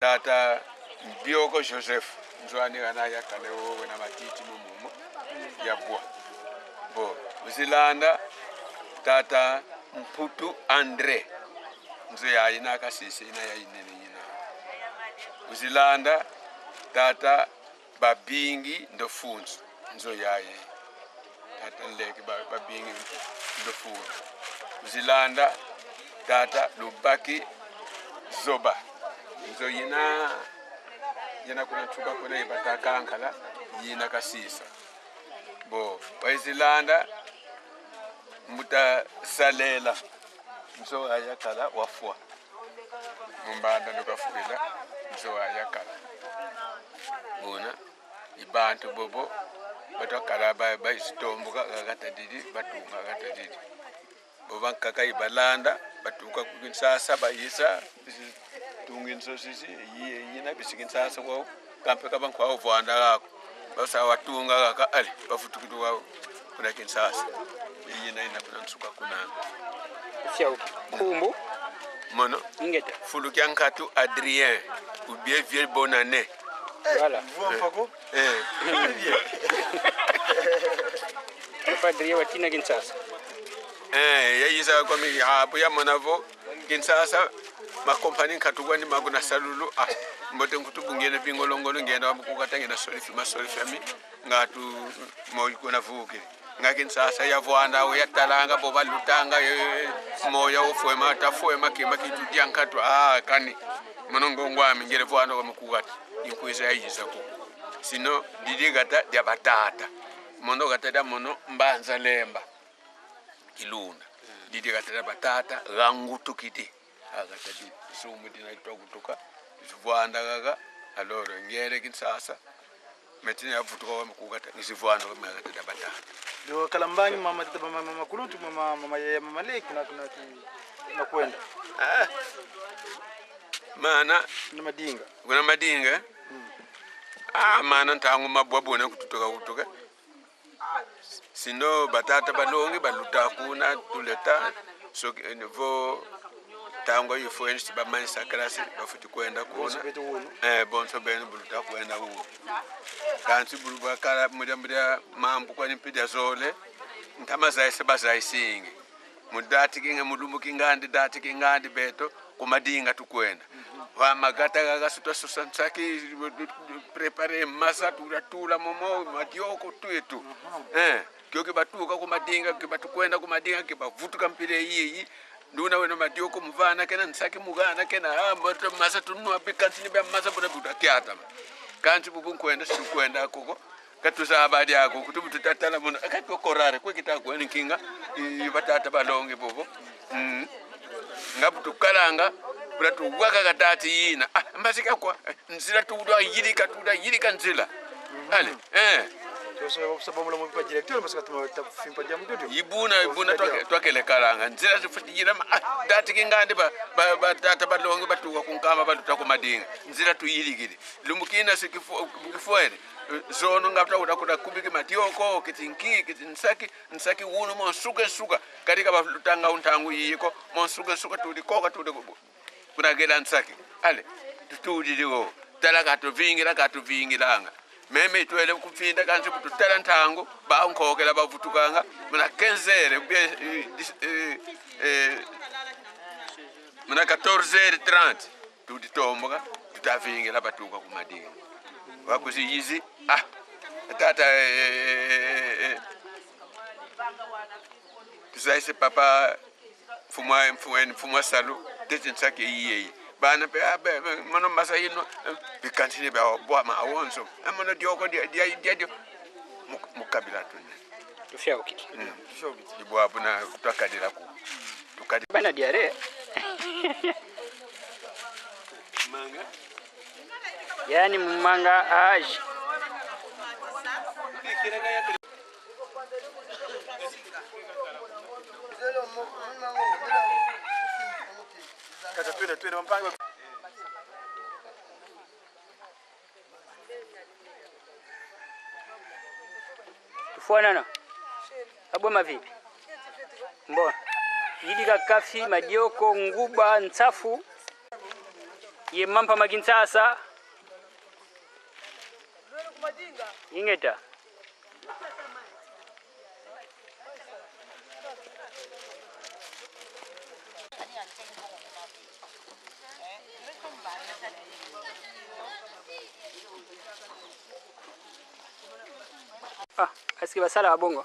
Tata Bioko Joseph nzwani kana yakale wowe na matiti mumumo yabwa bo uzilanda tata Mputu Andre nzo yayina akasisi ina yayinene yina uzilanda tata Babingi Ndofunzu nzo yaye tata Nleke Babingi Ndofunzu uzilanda tata Lubaki Zoba nzo yina yina kuna tuka kuna ibata yina kasisa bo waizilanda mbuta salela nzo ayakala wafwa mumbanda ndokafukila nzo ayakala bona ibantu bobo batwakala bazitomboka kakatadidi batunga kakatadidi bo bankaka ibalanda batuka ku Kinshasa bayisa tunga inzozi yina bisi Kinshasa kwao kampe kaba nkwao vwanda kako basa watunga kaka ali bafutukituka kuna Kinshasa iyina ina kuna nsuka kuna Kumbu mono ingeta Fulukia Nkatu Adrien ou bien vieux bonne année. Voilà. Eh. Papa Adrien watina Kinshasa. Eh, yayisa kwa mi hapo ya monavo Kinshasa makompani nkatu kwani maguna salulu ah mbote nkutu bungene bingolongolo ngenda kukata ngena solifi masolifi ami ngatu moyo kuna vuki nga Kinshasa yavwanda yatalanga bo balutanga moya ofwema tafwema kima kitu diankatu ah kani monongo ngwami ngere vwanda kwa mukukata inkwisa yayisa ko sino didigata dia batata mono gata da mono mbanza lemba kilunda didi gatata batata gangutukidi agata di sumu dina twakutuka zivwanda kaka aloro ngere Kinshasa metine yavutuka wa mukukata ngizivwanda kwa gatata batata. Ndio kalambangi mama tata mama mama kuluntu mama mama ya mama leki na kuna na kwenda. Ah. Mana na madinga. Kuna madinga? Ah mana ntangu mabwabona kututoka kutuka. Sino batata balongi baluta kuna tuleta so vo tango ifo ensi bamanisa klasi bafuti kwenda kuna bonso benu buluta kwenda uno kansi bulu bakala muda muda mambu kwani mpida zole ntama zaise bazaisingi mudati kinga mulumu kingandi dati kingandi beto kumadinga tukwenda wamagata gagasuta susansaki prepare masa tulatula momo madioko twetu kyo kibatuka kumadinga kibatukwenda kumadinga kibavutuka mpile yiyi nduna wena madioko muvana kena nsaki mugana kena ah masa tunua bikansi ni masa buna buta kyata kansi bubu nkwenda sikwenda koko katusaba dyako kutubu tutatala muno akatokorare kwekita kweni nkinga batata balonge bobo ngabu tukalanga bula tuwaka katati yina ah mbasika kwa nzila tuda yilika tuda yilika nzila ale sababu la mwipa directeur parce que tafimpa dia mdudu ibuna ibuna twakele kalanga nzila zifutijira ah dati kingandi ba batata balonge batuka kunkama baluta kumadinga nzila tuyilikile lumukina sikifuere zono ngapta kuda kubiki matioko kitinki kitinsaki nsaki wunu mo suka suka katika balutanga untangu yiko mo suka suka tudi koka tudi kunagela nsaki ale tutuliliwo tala katuvingira katuvingilanga meme itwele kufinda kansi kututala ntango bankhokela bavutukanga muna 15 muna 14h30 tuditomboka tutavingira batuka kumadinga wakuziyizi ah tata tuzaise papa mfumwa mfumwa mfumwa salu tete nsaki iyeyi bana pe mono masa yino bikantine ba bwa ma awonso mono dioko dia dia dia mukabila tune Tufyauki. Ibwabu na twakadira ku tukadi Bana diare. Manga. Yani mumanga age. Kata twende twende mpango. Tufuanana. Aboma vipi? Mbona? Yidika kafi madioko nguba ntsafu. Ye mampa makinsasa. Ingeta. Ah, est-ce que basala bongo?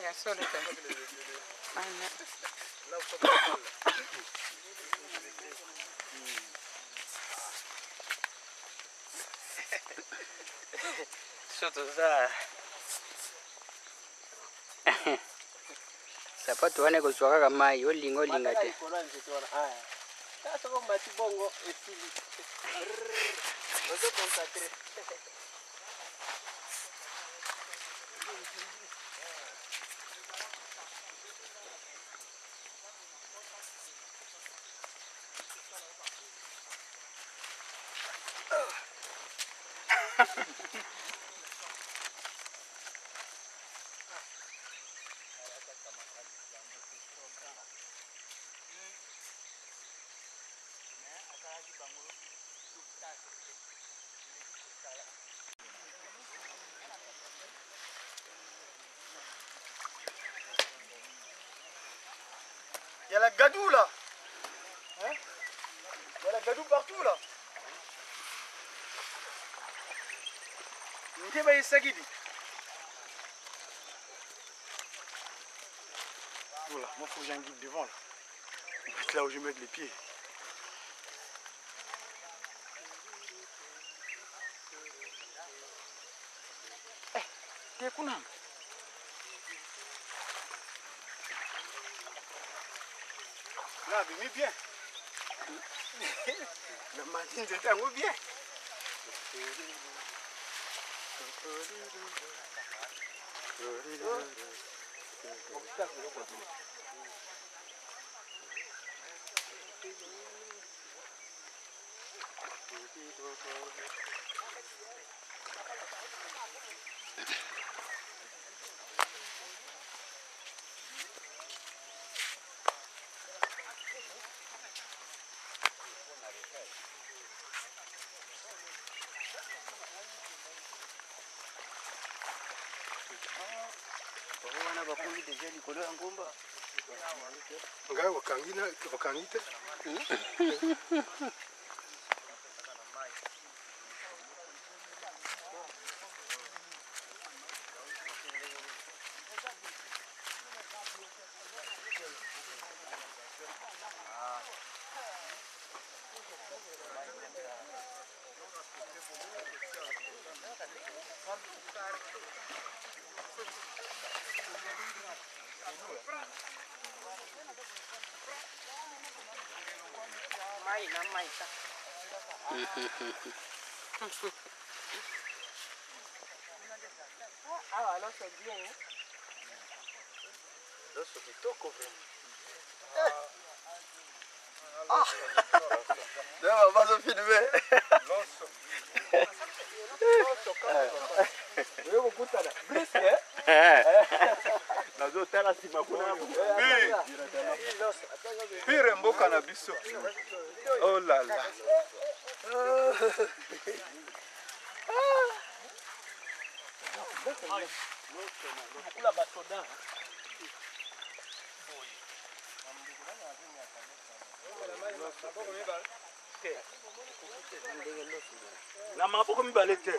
Ya solo te. Soto za. Sapato wana ekozwa kaka mai, olinga olinga te. Il y a la gadoue là. Hein? Il y a la gadoue partout là. Voilà, moi faut que j'ai un guide devant là. On va être là où je vais mettre les pieds. Eh, t'es kuna. Là, mais bien. Le matin, c'était un bien. Ngai wakangi na wakangi te. Pire mboka na biso. Oh là là. Na maboko mibale te.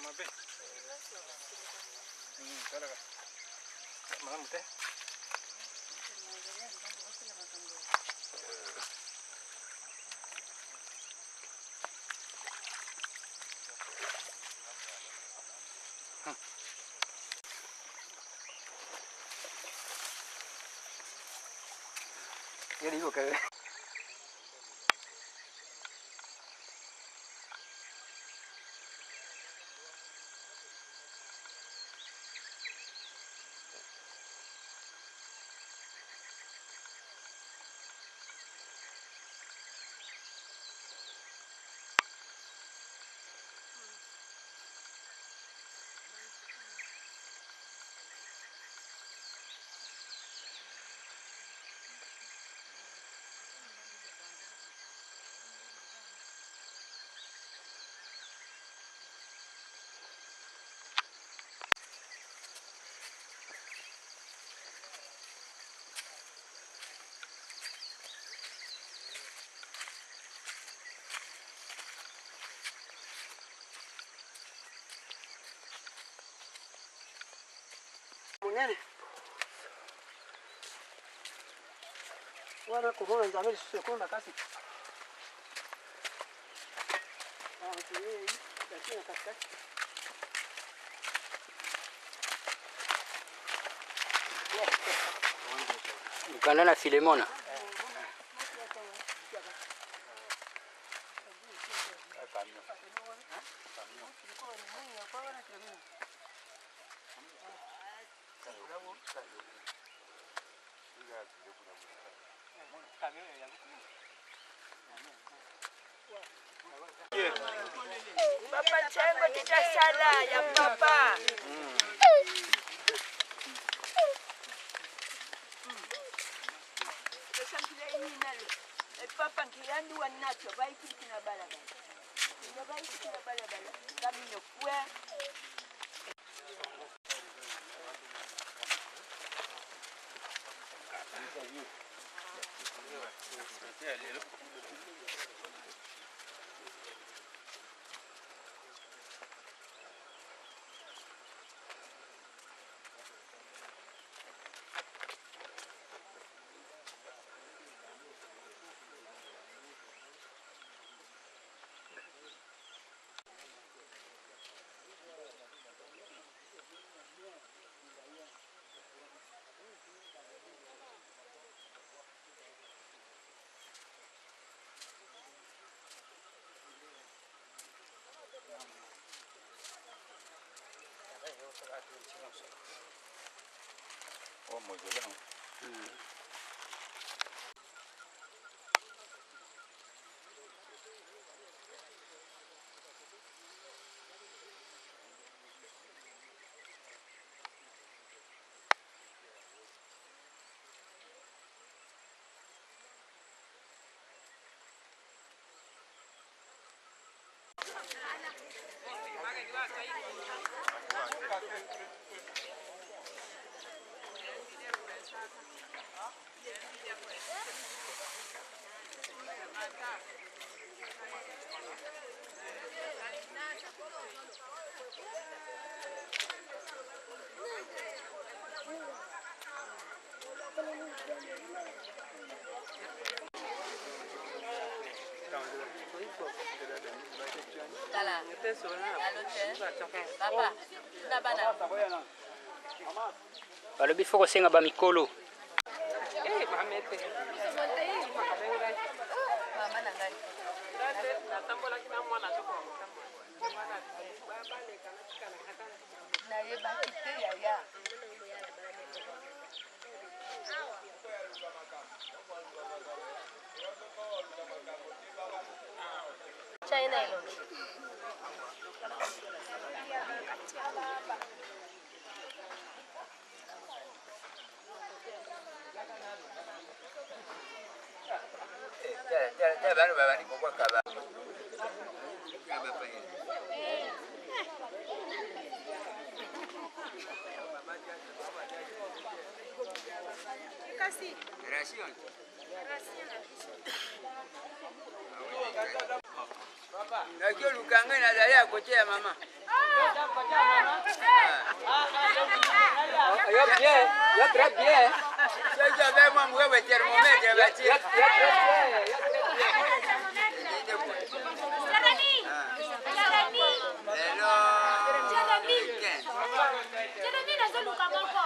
Mabe. Talaka. Malamu te. Yo digo que Monene wana komona Nzambe lisusu ekolo makasi. Na katikati. Mokanda na Filemona. Papa Tchengo titasala ya papa. Papa ngiyandu wanacho baikikina balabala. Baikikina balabala. Kamino kwe. Balobi fo kosenga bamikolo. Nayebaki te yaya. China elongi. Nakioluka ngai nazali ya kote ya mama. Yo bien, yo très bien. Soki abe mwa moke boye thermomètre batie. Yo très bien, yo très bien. Jérémy! Jérémy! Lelo Jérémy! weekend. Jérémy nazoluka moko.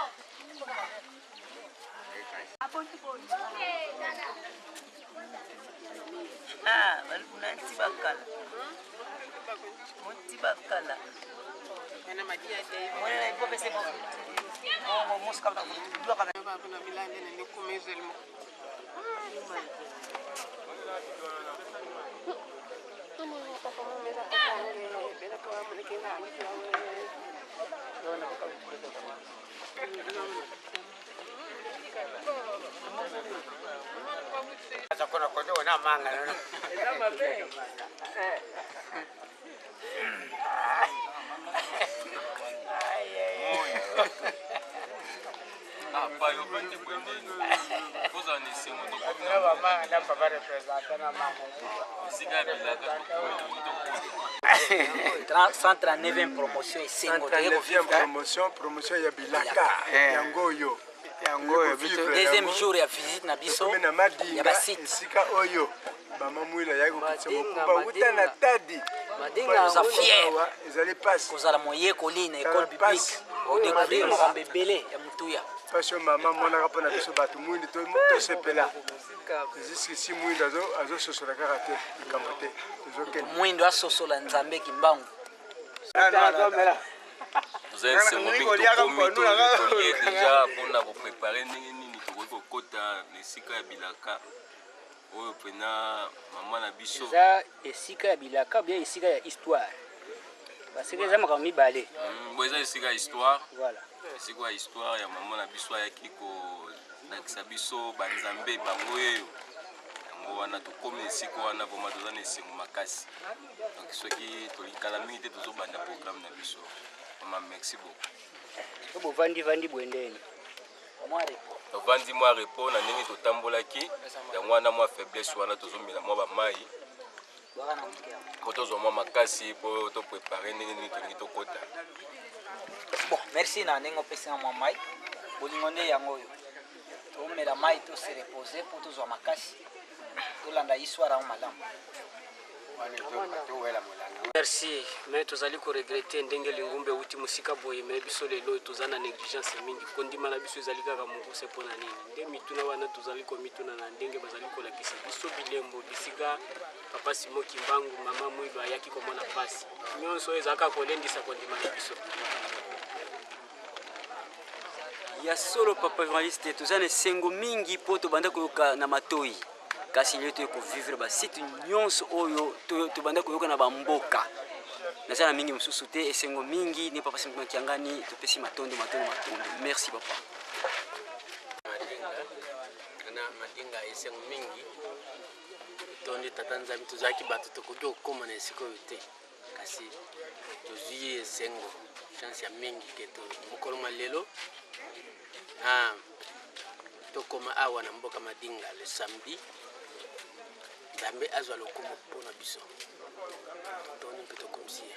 Ah, balukuna nti bakala monti bakala mwana ipopese bongo mosuka bilwaka. Tra- 139e promotion esengo toye 139e kovivre promotion, promotion ya bilaka yango oyo. Yango oyo biso. Deuxième jour ya visite na biso Tokomi na ya Madinga, basite. esika oyo mama Mwila ayaki kokitisa Madinga, mokumba wuta na Madinga. Tadi. Toza fier Awa ezali pasi kozala moyekoli na Tala école biblique, pasi. odécouvrir makambo ebele ya motuya. Pasi oyo mama amonaka mpo na biso bato mwindu tosepela. Jusqu'ici mwindu azososola kaka te likambo te, tozokende. Mwindo asosola Nzambe Kimbangu. Toza esengo mingi, tokomi tolie déjà mpona koprépare ndenge nini tokoki kokɔta na esika ya bilaka oyo mpena mama na biso. Eza esika ya bilaka bien esika ya histoire, parce que eza makambo mibale. Bo eza esika ya histoire. Voilà. Esika ya histoire ya mama na biso ayaki kolakisa biso banzambe bango oyo. Yango wana tokomi na esika wana, vraiment toza na esengo makasi. Donc soki tolingala mingi te, tozobanda programme na biso. Mama, merci beaucoup. So bovandi-vandi boye ndeni? Tovandi mwa repos na ndenge totambolaki, yango wana mwa faiblesse wana, tozomela mwa bamai po tozwa mwa makasi mpo toprépare ndenge nini tolingi tokɔta. Bon, merci na ndenge opesinga mwa mai. Bolingo nde yango oyo, tomela mai, tose repose mpo tozwa makasi, tolanda histoire yango malamu. Merci, mais tozali koregretter ndenge lingumba euti mosika boye, mais biso lelo oyo toza na négligence mingi. Kondima na biso ezali kaka mokuse. Mpo na nini nde mituna wana tozali komituna na ndenge bazali kolakisa biso bilembo bisika papa Simo Kimbangu, mama Mwilu ayaki komona mpasi nyonso oyo ezalaka kolendisa kondima na biso. Ya solo, papa journaliste, toza na esengo mingi mpo tobanda koyoka na matoi, kasi lelo toye kovivre basite nyonso oyo tobanda koyoka na bamboka. Naza na mingi mosusu te, esengo mingi ne papa Simon Kiangani. Topesi matondo, matondo, matondo. Merci, papa. Madinga na Madinga, esengo mingi, tondi tata Nzambe. Tozalaki bato tokoki kokóma na esika oyo te, kasi tozwi esengo, chance ya mingi ke mokolo mwa lelo na tokóma awa na mboka Madinga le samedi. Nzambe azwa lokumu mpona biso, totondi mpe tokomisi ye.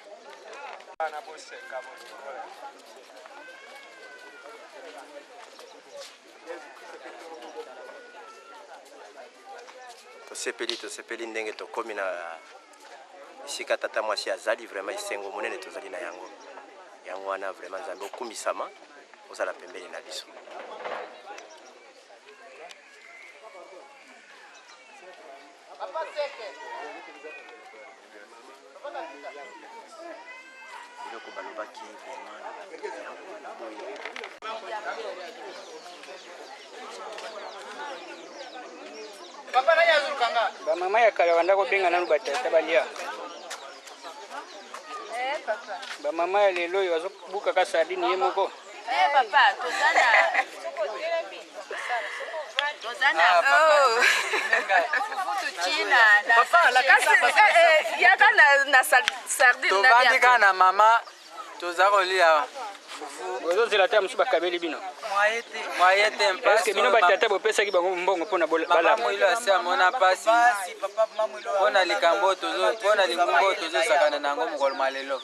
Tosepeli, tosepeli ndenge tokómi na esika tata mwasi azali. Vraiment esengo monene tozali na yango. Yango wana vraiment Nzambe okumisama, ozala pembeni na biso. Biloko balobaki vraiment na bato, yango wana boye. Bamama ya kala banda kobenga nanu batata balia. Bamama ya lelo oyo azobukaka sardine ye moko. Eh, papa, toza na oh. Fufu tuchina na Papa, la kasi yaka na sardine. Tovandi kaka na mama, toza kolia. fufu. Bozozela ata mosusu bakabeli bino. Moyen te mpasi. Est-ce que bino batata bopesaki bango mbongo mpona Mama balamba? Mwilo asi amona mpasi mpona likambo oyo mpona lingumba oyo tozosakana na yango mokolo mwa lelo.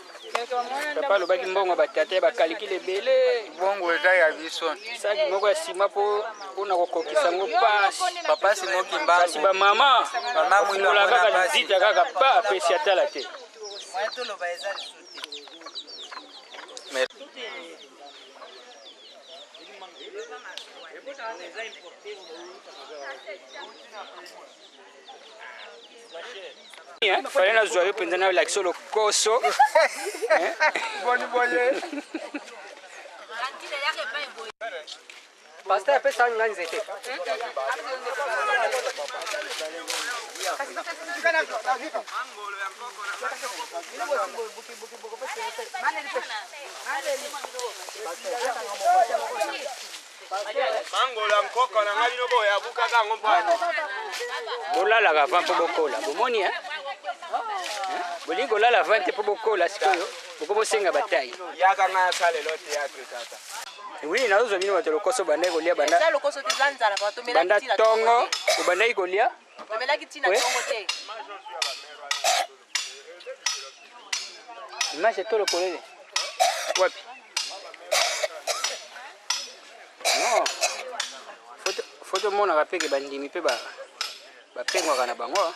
Papa alobaki mbongo batata ya bakalikile ebele. Mbongo eza ya biso. Saki moko ya nsima mpo mpona kokokisa yango pasi. Papa Simon Kimbangu. Kasi bamama Mama Mwilo bafungola amona kaka mpasi. lizita kaka pa apesi atala te. Fale nazwa yo mpenza nalakisa lokoso. Boni boye. Pasteur apesa nga nzete. Mangola nkoko na ngai bino boye abukaka yango mpano. Bolalaka avant mpo bokola bomoni eh? Bolingi kolala avant te mpo bokola sikoyo boko bosenga batai. Yaka ngai asalelo théâtre tata. Oui, nazozwa bino bato lokoso bandaki kolia banda Eza lokoso te, eza nzala papa, tomelaki banda ntina ntongo obandaki kolia. Tomelaki ntina Oui. ntongo te. Image etolo polele wapi? Non, faut tomonaka mpe ke bandimi mpe bapengwaka na bango.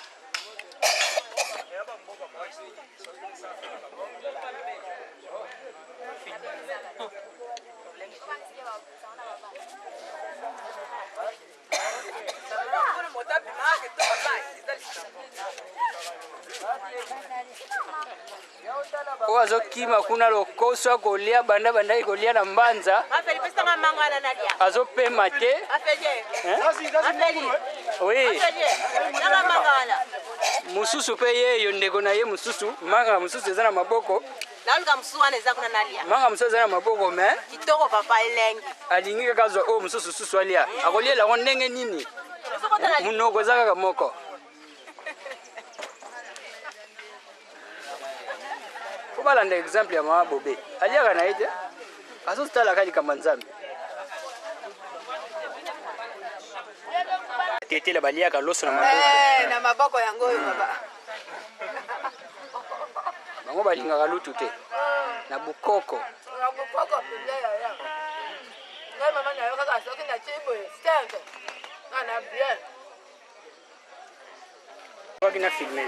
Oyo azokima kuna lokoso akolia banda bandaki kolia na mbanza azopema te. Oui, mosusu mpe yeyo ndeko na ye mosusu manga mosusu eza na maboko. Naluka mosusu wana eza kuna nalia. Manga mosusu eza na maboko me kitoko papa elengi. Alingi kaka azwa oyo mosusu susu alia. Akoliela yango ndenge nini? Monoko eza kaka moko. Po balanda exemple ya mama Bobe. Aliaka na ye te. Azotalaka likambo ya Nzambe. Tetela baliaka loso na maboko. Eh, na maboko yango oyo baba. Bango balingaka lutu te. Na bukoko. Na bukoko mpenza yaya. Ngai mama na yo kaka soki na tie boye 5. Nga na bien. Waki na filme.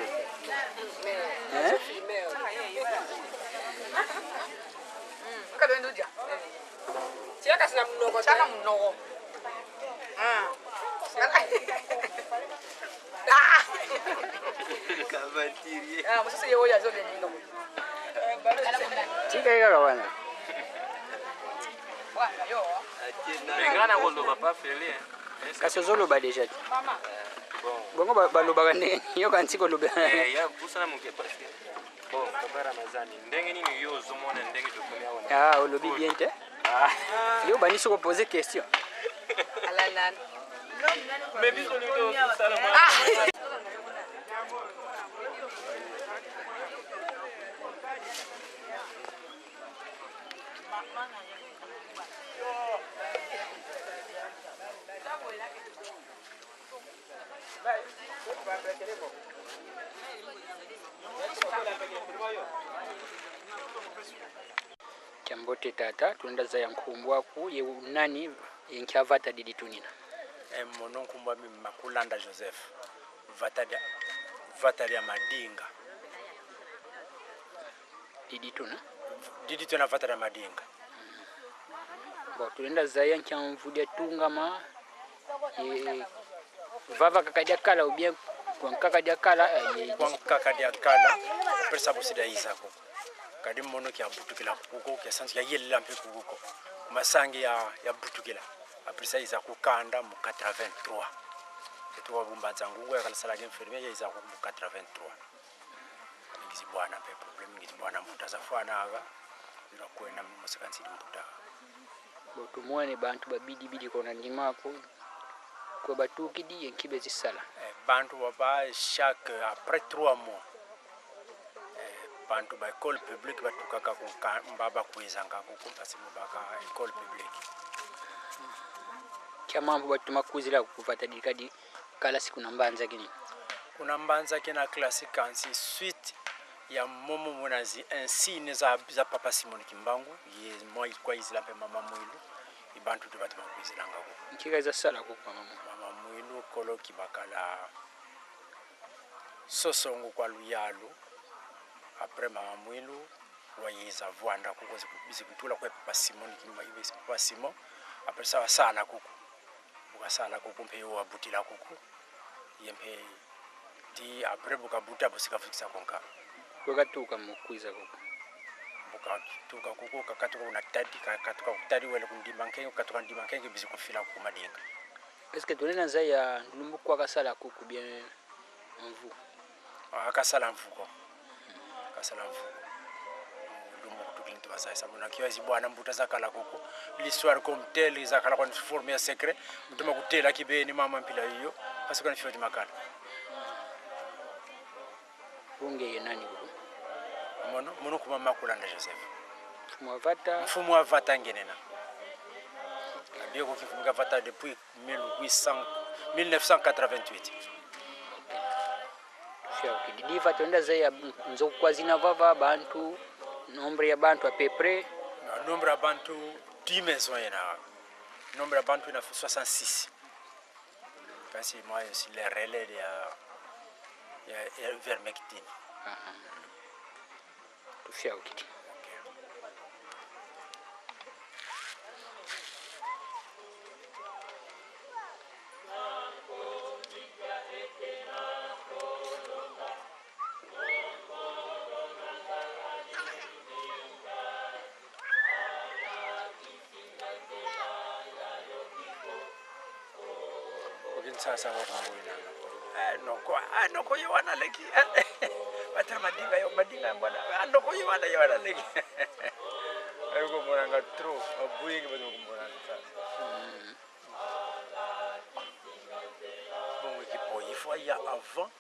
Hein? Tika ye kaka wana. Nga na koloba pa Feli. Kasi ozoloba deja te. Bongo balobaka ndenge yoka nti koloba. Ya pusana moke parce que bon papa Ramazani ndenge nini yo ozomona ndenge tokomi awa? Ah, olobi bien te. Yo bani soko poser question. Mais biso nini tosala? Kyambote tata tulonda za ya nkumbu aku ye nani yenkyavata didi tunina. Mono nkumbu ami Makulanda Joseph vata lya Madinga. Didi tuna? Didi tuna vata lya Madinga. Bon, tulenda za ya nkyamvudia tungama ye vava kakadia kala ou bien kwa nkakadia kala ye kwa nkakadia kala pesa busida izako. Kadi mono kya butukila kuko kya sanzi kya yelela mpe kuko. Masangi ya butukila. Aprisa izako kanda mu 83. Etuwa bumba nzangu ya kala sala infirmier ya izako mu 83. Ngizi bwana mpe problem ngizi bwana mbuta za fana aga. Ira kwenda mu masakansi mbuta. Boto mwane bantu babidi bidi kona ndimako. Kwa batukidi yenkibe zisala. Bantu baba chaque après 3 mois. Bantu ba école publique batukaka kunkamba bakwizanga kukumpasi mubaka école publique. Kya mambo batuma kuzila kuvata dikadi kalasi kuna mbanza kini. Kuna mbanza kena classe kansi suite ya momo munazi insigne za, za papa Simon Kimbangu ye mwa ikwa izila mpe mama Mwilu ibantu tu batuma kwizilanga ko Nkika iza sala kuku mama mwilu. Mama Mwilu kolo kibakala sosongo kwa luyalu après mama Mwilu wayiza vwanda kuko zikutula kwe papa Simon Kimbangu papa Simon après ça wasala kuku ukasala kuku mpe wabutila kuku ye mpe ti après bukabuta busikafikisa konka Wakatuka mukwiza kuku. Bukatuka kuku kakatuka kuna tadi kakatuka kutadi wele kundima nkenge kukatuka ndima nkenge bizikufila kumadinga. Est-ce que tunena za ya ndulumbu kwa kasala kuku bien mvu? Akasala mvuko. Akasala mvuko. Ndumbu kutukintu bazaisa muna kiwazi bwana mbuta zakala kuku l'histoire comme telle zakala kwa forme ya secret mutuma kutela kibeni mama mpila iyo parce que nfiwa makala. Bunge ye nani kuku? Mono mono kuma makulanda Joseph. Mfumu wa Vata. Mfumu wa Vata ngenena. Bien ko kifunga Vata depuis 1800 1988. Diva tonda za ya nzoku kwa zina vava bantu nombre ya bantu à peu près. Nombre ya bantu 10 maisons yena. Nombre ya bantu ina 66. Kasi moi aussi les relais ya vermectine. Tufia ukiti. Sasa wakumbuina. Noko noko yowana leki. Batara madinga yo madinga mbona. Noko yowana yowana leki. Ayuko moranga trop abuyingi bazo kumboranga sasa. Bongo kipo ifo ya avant.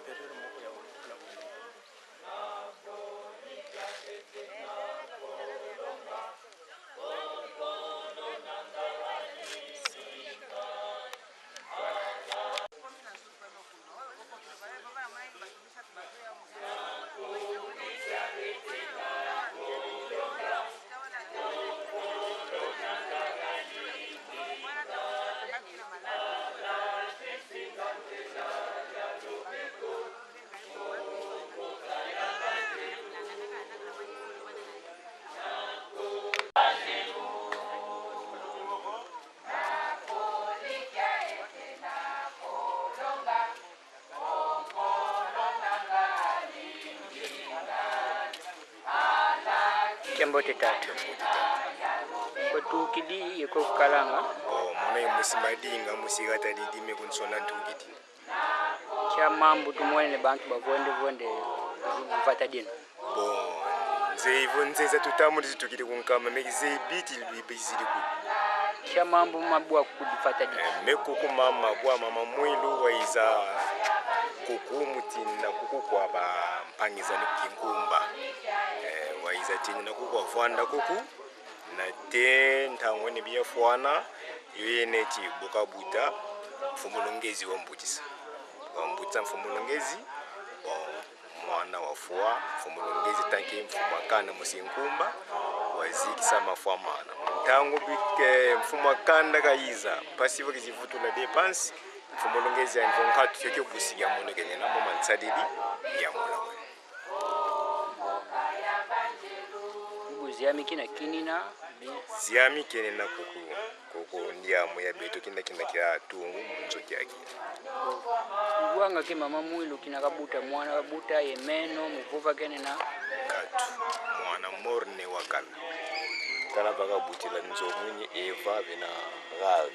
Periode moko ya la. Mbote tatu. Otukidi yeko kukalanga. Oh, mona musi madinga musi kata didime kunsona ntukidi. Kya mambo tumwene bantu bavonde vonde vata dino. Bon, nze ivo nze tutamu zitukidi kunkama mekize biti libizili ku. Kya mambo mabwa kudifata dino. Mekuku mama bwa mama mwilu waiza kuku mutina kuku kwa ba mpangiza ni kinkumba. Waiza tini na kuku avanda kuku na te ntangwe ne biyafwana yoyene ti bukabuta mfumulongezi wambutisa wambutisa mfumulongezi bon mwana wafua mfumulongezi tanke mfumakana musinkumba wazikisa mafua mana ntango bike mfumakanda kayiza pasivo kizivutula depansi mfumulongezi anivonkhatu yoke busika muno kenyena momansalili yamula Ziami kina kinina ziami kenena kuku kuku ndiamu ya beto kinda kinda kya tungu munzoki yake Ngwanga ke mama mwilu kina kabuta mwana kabuta yemeno muvuva kenena katu mwana morne wakala kala bakabutila nzomunyi eva bena gaga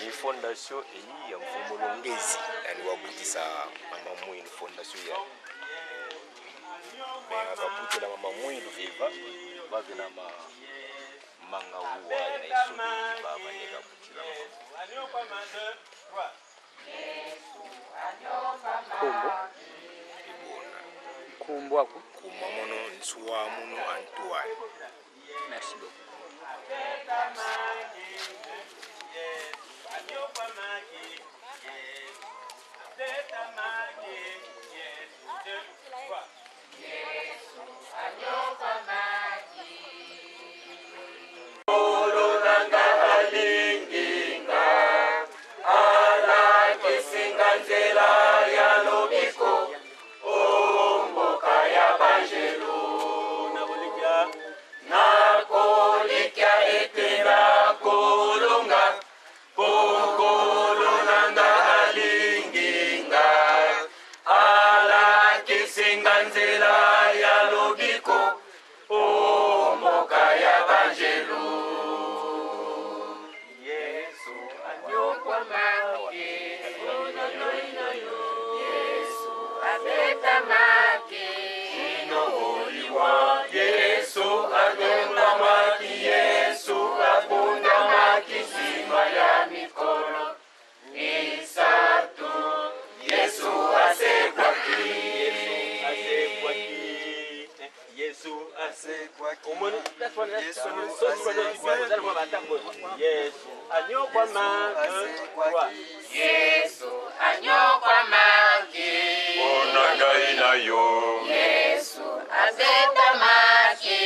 iyi fondation eyi ya mfumulongezi yani wabutisa mama mwilu fondation ya me akabutila mama mwilu eva bavena ma manga uwa na isobi baba nekabutila mama Kombo. Lubwaku. Kuma mono nswa mono Antoine. Merci beaucoup. Nzela ya lobiko o mboka ya banjelu, nakolikya ete nakolonga, po Nkolo na nga alingi nga, alakisi nga nzela ya lobiko o mboka ya banjelu. Yesu anyokwamaki, Yesu abetamaki, inowoliwa. Yesu akundamaki, Yesu akundamaki nsima ya mikolo misato. Yesu asekwaki, Yesu asekwaki. Yesu anyokwamaki. Yesu anyokwamaki, Mpona ngai na yo. Yesu abetamaki,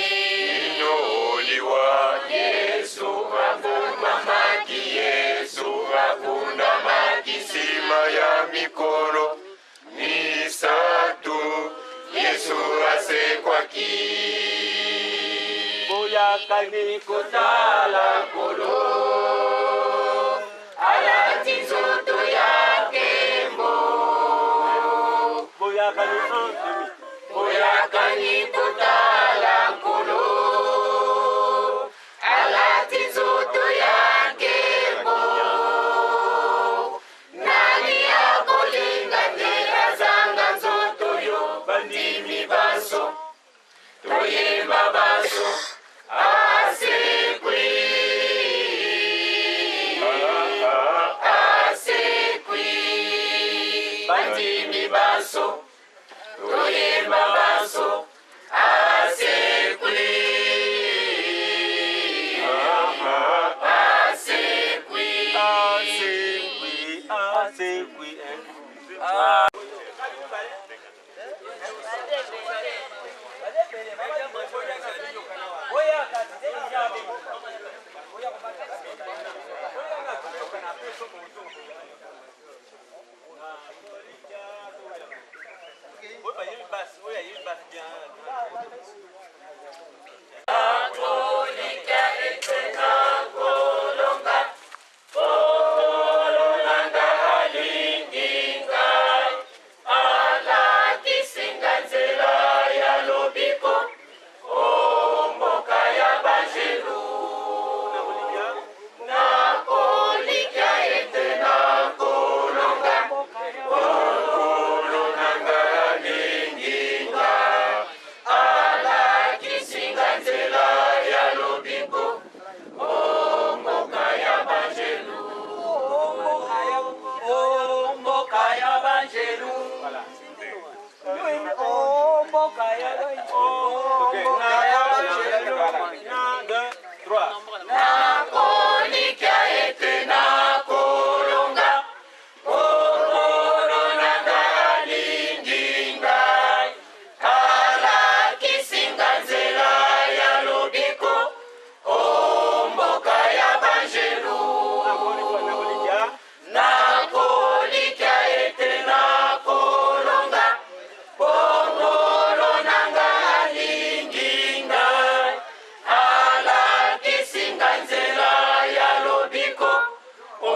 Inowoliwa. Yesu akundamaki, Yesu akundamaki nsima ya mikolo misato. Yesu asekwaki. Boyakani kotala Nkolo, alati nzoto ya nkembo. Boyakani un demi. Boyakani kotala Nkolo, alati nzoto ya nkembo. Nani akolinga te azanga nzoto yo? Bandimi baso, toyemba baso, asekwi, asekwi. Bandimi baso, toyemba baso, asekwi, asekwi. Asekwi, asekwi. Nakolikya ete nakolonga, po Nkolo na nga alingi ngai, alakisi nga nzela ya lobiko o mboka ya banjelu. Nakolikya ete nakolonga, po Nkolo na nga alingi ngai, alakisi nga nzela ya lobiko o mboka ya banjelu. O mboka ya banjelu. O mboka ya banjelu. 1, 2, 3. Nakolikya ete nakolonga, po Nkolo na nga alingi ngai, alakisi nga nzela ya lobiko o mboka ya banjelu. Nakolikya ete nakolonga, po Nkolo na nga alingi ngai, alakisi nga nzela ya lobiko o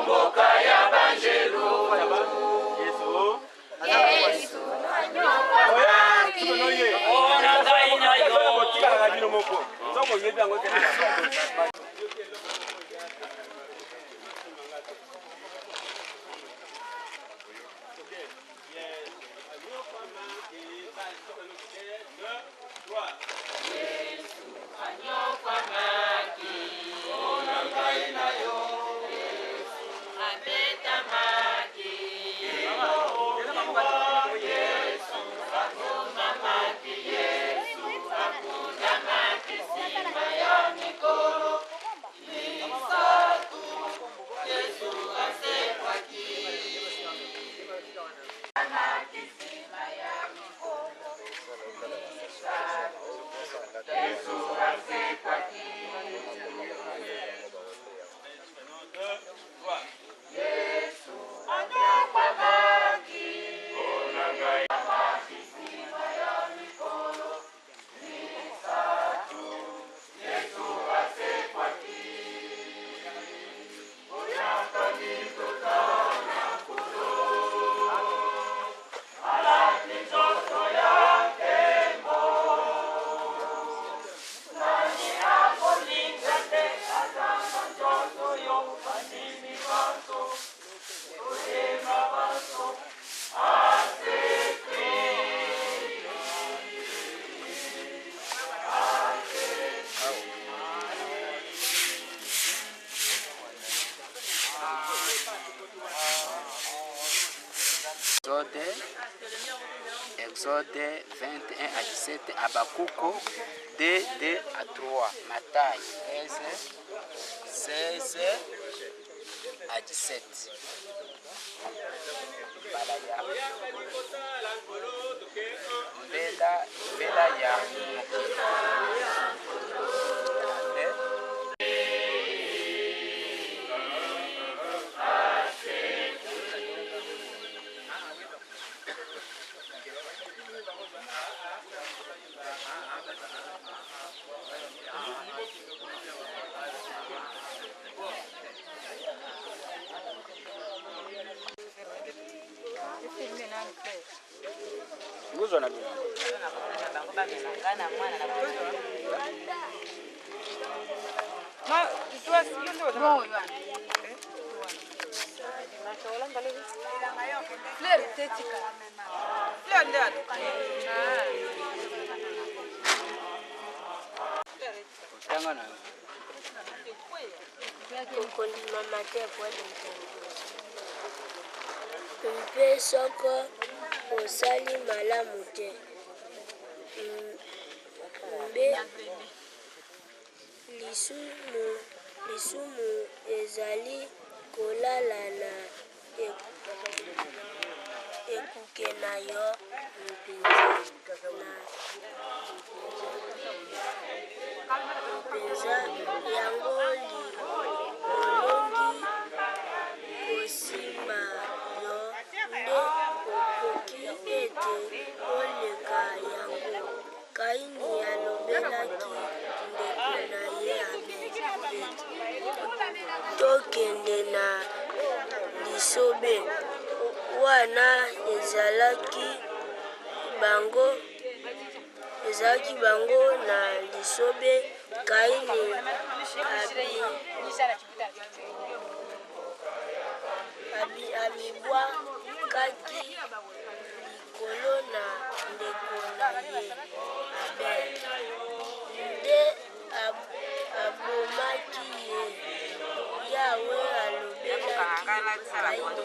mboka ya banjelu. Yesu anyokwamaki, Ona ngai na yo. Botikalaka bino moko. Soko oyebi yango te. Anyokwamaki, ona ngai na yo. Yesu abetamaki, Yesu Exode 21 à 17, Habacuc 2, 2 à 3, Matthieu 13, 16 à 17. Mbala ya mbela mbela ya mokili. Amen. Ngozwa na bino. Otanga na yo. Okondimama te po ete mpe soko osali malamu te mbe lisumu, lisumu ezali kolala na ekuke na yo mpenza na mpenza yango olongi kosimba yo nde okoki ete oleka yango. Kaini alobelaki ndeko na ye Abel ete, Tokende na lisobe. Wana ezalaki bango ezalaki bango na lisobe, Kaini amibwakaki likolo na ndeko na ye Abel, nde abomaki ye. Yawe alobelaki Kaini ete,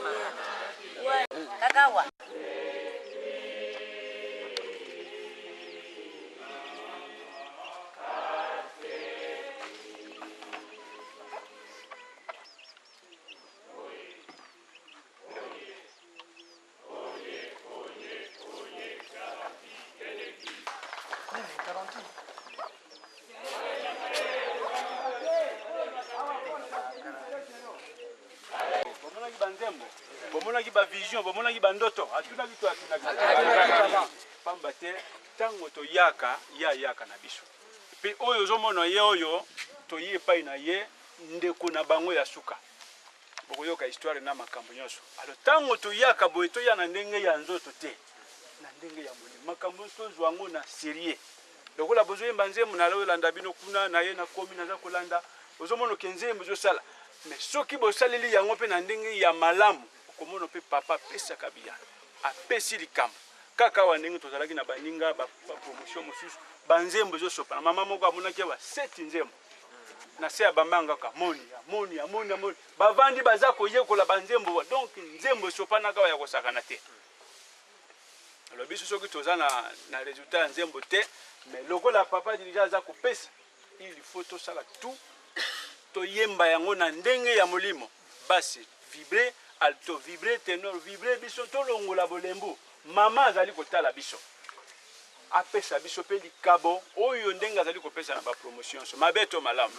Bomonaki banzembo, bomonaki bavision, bomonaki bandoto, atunaki to atunaki pamba te ntango toyaka ye ayaka na biso mpe oyo ozomona ye oyo toye epai na ye ndeko na bango ya suka bokoyoka histoire na makambo nyonso. Alors ntango toyaka boye toya na ndenge ya nzoto te, na ndenge ya molimo. Makambo nyonso tozwa yango na serieux. Lokola bozoyemba nzembo na olanda bino kuna na ye nakomi naza kolanda, ozomona ke nzembo ezosala. Mais soki bosaleli yango mpe na ndenge ya malamu, okomona mpe papa apesaka biyano, apesi likambo. Kaka awa ndenge tozalaki na baninga ba, ba promotion mosusu, banzembo ezosopana. Mama moko amonaki awa seti nzembo na se ya bambanga kaka moni amoni amoni amoni, bavandi baza koyekola banzembo, donc nzembo esopanaka ya kosakana te. Alors biso soki toza na, na resultat ya nzembo te, mais lokola papa dirigeant aza kopesa, il faut tosala tout toyemba yango na ndenge ya molimo, basse vibre, alto vibre, tenor vibre, biso tolongola bolembu. Mama azali kotala biso, apesa biso mpe likabo oyo ndenge azali kopesa na bapromotion nyonso, mabe to malamu.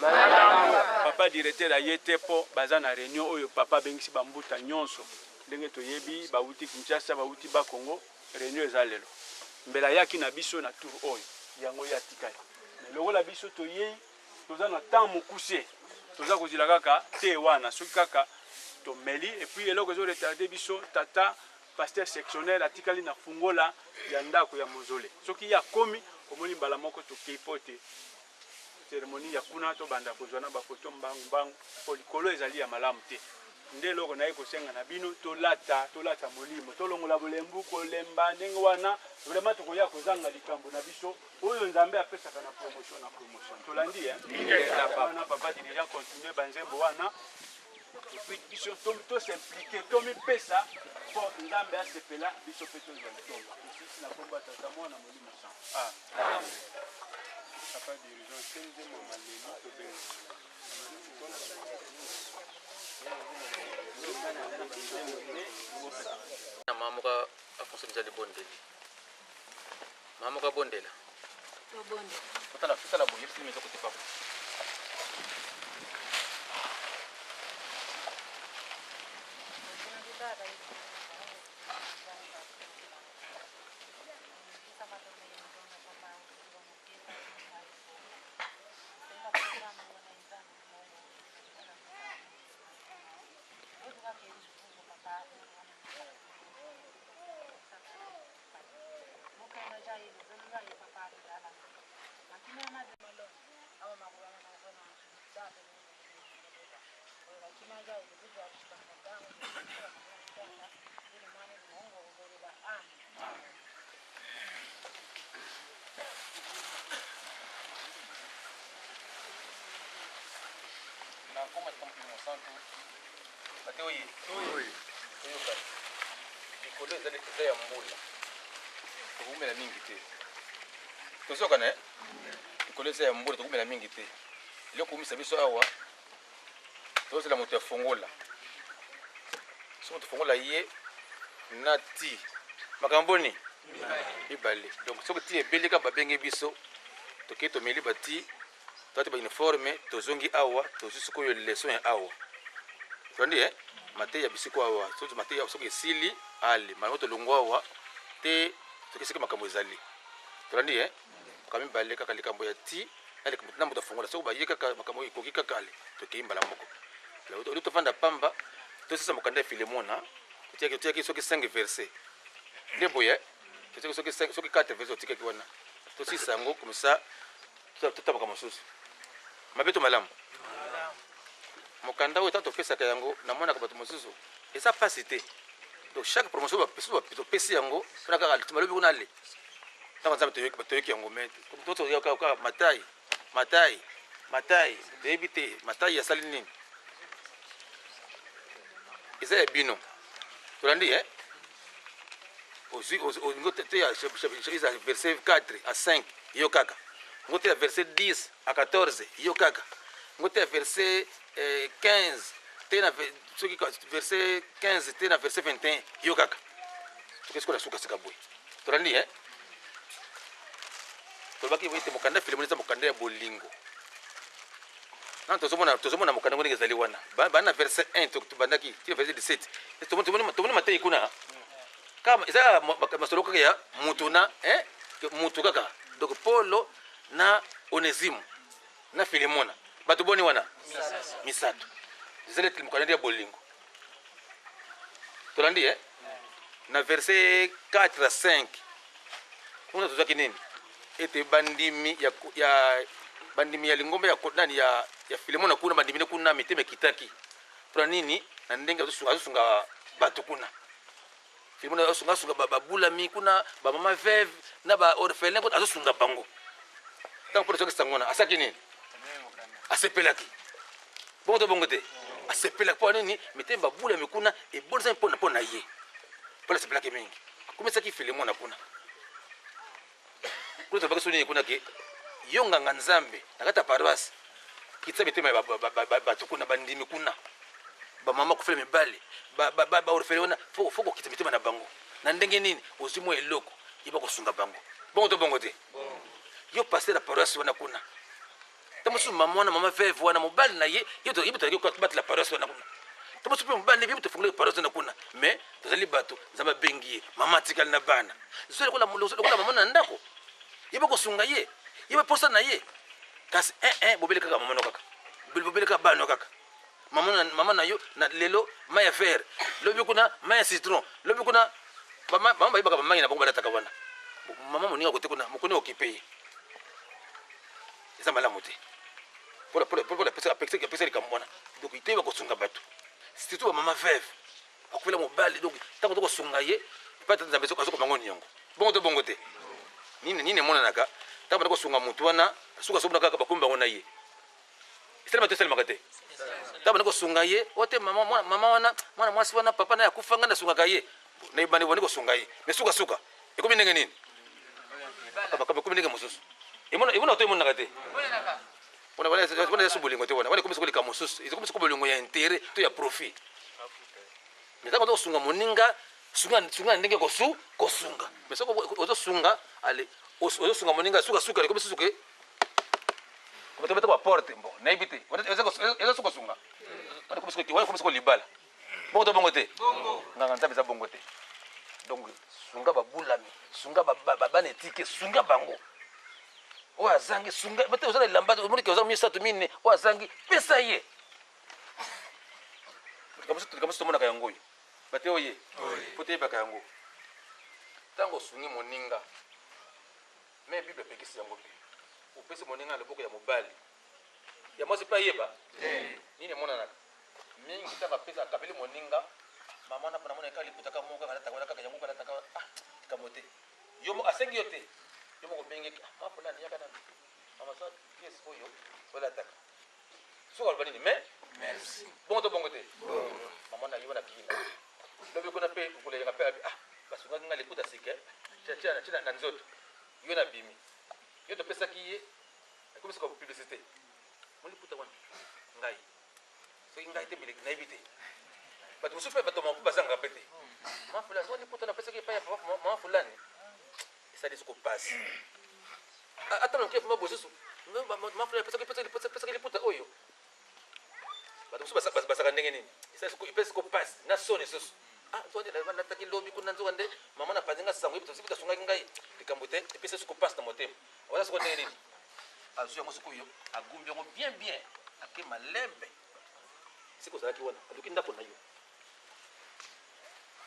Papa directeur aye te mpo baza na réunion oyo papa abengisi bambuta nyonso, ndenge toyebi bawuti Kinshasa, bawuti Bakongo, réunion eza lelo. Mbela ayaki na biso na tour oyo, yango ye atikali. Mais lokola biso toyei, toza na temps mokuse, toza kozila kaka te wana soki kaka tomeli. Et puis eloko ezo retarde biso, tata pasteur sectionnaire atikali na fungola ya ndako ya mozole. Soki ye akomi, omoni mbala moko tokei po te cérémonie ya kuna tobanda kozwa na bafoto mbangu mbangu, po likolo ezali ya malamu te. Nde eloko naye kosenga na bino, tolata tolata molimo, tolongola bolembu, kolemba ndenge wana vraiment tokoya kozanga likambo na biso oyo Nzambe apesaka na promotion na promotion. Tolandi eh? Wana papa dirigeant continue banzembo wana. Epuis biso tosimplike, tomipesa mpo Nzambe asepela biso mpe tozwa litomba. Tosisi na nkombo ya Tata, Mwana, Molimo Santu. Amen. Papa dirigeant, te nzembo maleli tobenga. Na mama moko afonso mizali bondeli. Mama moko abondela. Tobondela. Totala totala boye film eza kote papa. Na nkombo ya Tata Mokili Mosantu, bate oye toyokana. Likolo ezali eza ya mbula, tokoumela mingi te. Tozokana eh? Likolo eza ya mbula, tokoumela mingi te. Eloko koumisa biso awa, tozela moto ya fongola. Soki moto fongola ye na ti makambo boni mibale. Donc soki ti ebeli kaka babenge biso, tokei tomeli bati tolati ba uniforme tozongi awa tozwi sikoyo leçon ya awa tolandi eh? Mateya bisiko awa soki mateya soki esili ale malamu tolongwa awa te toki soki makambo ezali tolandi eh? Makambo mibale kaka likambo ya ti na likambo na moto afongola soki baye kaka makambo ekoki kaka ale tokei mbala moko oli tofanda pamba tosisa mokanda ya Filemona totiaki soki 5 verset nde boye totiaki soki 5 soki 4 verset otikaki wana tosisa yango comme ça totabaka mosusu mabe to malamu. Mokanda oyo ntango topesaka yango namonaka bato mosusu eza mpasi te. Donc chaque promotion topesi yango mpona kaka malobi kuna ale ntango Nzambe toyoki yango me toyoka Matai Matai Matai toyebi te Matai asali nini eza ya bino tolandi eh? Ozwi olingi oteya eza verset 4 à 5 yo kaka ngo teya verset 10 à 14 yo kaka ngo teya verset 15 te na soki verset 15 te na verset 21 yo kaka soki sikoyo na suka sika boye tolandi eh? Tolobaki ete mokanda Filemon eza mokanda ya bolingo. Nano tozomona tozomona mokanda ngo ndenge ezali wana banda na verset 1 tobandaki ti verset 17 tomoni tomoni mateyi kuna kaka eza kaka masolo kaka ya mutu na eh, mutu kaka. Donc Polo na Onesimo na Filemona bato boni wana misato ezali ete mokanda ya bolingo tolandi eh? Na verset 4 à 5 kuna tozwaki nini ete bandimi ya, ya bandimi ya lingomba ya nani ya, ya Filemona kuna bandimi ne kuna mitema ekitaki mpona nini na ndenge azosunga bato kuna Filemona azosunga asunga babulami kuna bamama veuve na baorphelin kuna azosunga bango. Ntango mpona azwaki sango wana asaki nini asepelaki bongo to bongo te asepelaki mpo nini mitema babulami kuna ebondisami mpona mpo na ye mpona asepelaki mingi akomisaki Filemona kuna kuna tolobaki so nini kuna ke yo nganga Nzambe na kati ya paroisse kitisa mitema ya bato kuna bandimi kuna bamama kofela mibale baorphelin wana fo kokitisa mitema na bango na ndenge nini ozwi mwa eloko yeba kosunga bango bongo to bongo te yo pasteur ya paroisse wana kuna ta mosusu mama wana mama veuve wana mobali na ye ye tozalaki kobatela paroisse wana kuna ta mosusu mpe mobali na ye tofungolaki paroisse wana kuna mais tozali bato Nzambe abengi ye mama atikali na bana zwa lokola mama na ndako yeba kosunga ye yeba posa na ye kasi eh, eh, bobele kaka mama no kaka bobele kaka bana no kaka mama na, mama na yo na lelo mai ya fer lobi kuna mai ya citron lobi kuna mama bayebaka bamai na bango balataka wana mama moninga kote kuna mokoni okipe ye eza malamu te apesa likambo wana donc toyeba kosunga bato surtout bamama veuve akufela mobali donc ntango tokosunga ye epai tata Nzambe azokoma ngo niongo bongo to bongo te nini nini emonanaka ntango banda kosunga motu wana suka sobona kaka bakomi bango na ye esalemaka te esalemaka te. Ntango bandi kosunga ye, oyo te mama, mwana, mama wana, mwana mwasi wana, papa naye akufa, ngai nasungaka ye. Na ebandi bandi kosunga ye. Mais suka suka, ekomi ndenge nini? Ekomi ndenge mosusu. Emona, emona to emonaka te. Wana wana wana eza bolingo te wana. Wana ekomi sikoyo likambo mosusu. Ekomi sikoyo bolingo ya intérêt to ya profit. Mais ntango oza kosunga moninga, sunga sunga na ndenge kosu kosunga. Mais soki ozosunga, ale ozosunga moninga suka suka ekomi susu ke kobeta ba porte bon nayebi te eza soki kosunga. Wana ekomi sikoyo wana ekomi sikoyo libala. Bongo to bongo te? Nganga Nzambe eza bongo te. Donc sunga babulami, sunga bana etike, sunga bango. Oyo azangi sunga, bate oza na elamba, omoni ke oza misato mine, oyo azangi pesa ye. Likambo mosusu tomonaka yango oyo. Bate oye, po toyebaka yango. Ntango osungi moninga, me Bible epekisi yango te. Opesi moninga na loboko ya mobali, ya mwasi mpe ayeba nini emonanaka mingi ntango apesa akabeli moninga mama na namona kaka liputa kaka moko kaka alataka wana kaka yango kaka alataka ah likambo te yo moko asengi yo te yo moko obengeki ah ma fulani yaka nanu mama sa pièce oyo olataka soki aloba nini mais merci bongo to bongo te mama na yo wana kiyina lobi kuna mpe kolenga mpe abi ah basungaki nga liputa sika tia tia na nzoto yo na bimi yo topesaki ye ekomi sika publicité moliputa wana ngai soki ngai te mbele nayebi te bato mosusu mpe bato moko bazangaka mpe te mama fulani soki liputa napesaki epai ya papa mama fulani esali soko pasi ata na moke bosusu mama fulani pesaki liputa oyo bato mosusu basaka ndenge nini epesi soko pasi na soni susu nataki lobi kuna nzoka nde mama napanzi nga sango yebi asungaki ngai likambo te epesi soko pasi na motema waza soko ndenge nini azwi yango sikoyo agumbi yango bien bien ake malembe siko ozalaki wana aluki ndako na yo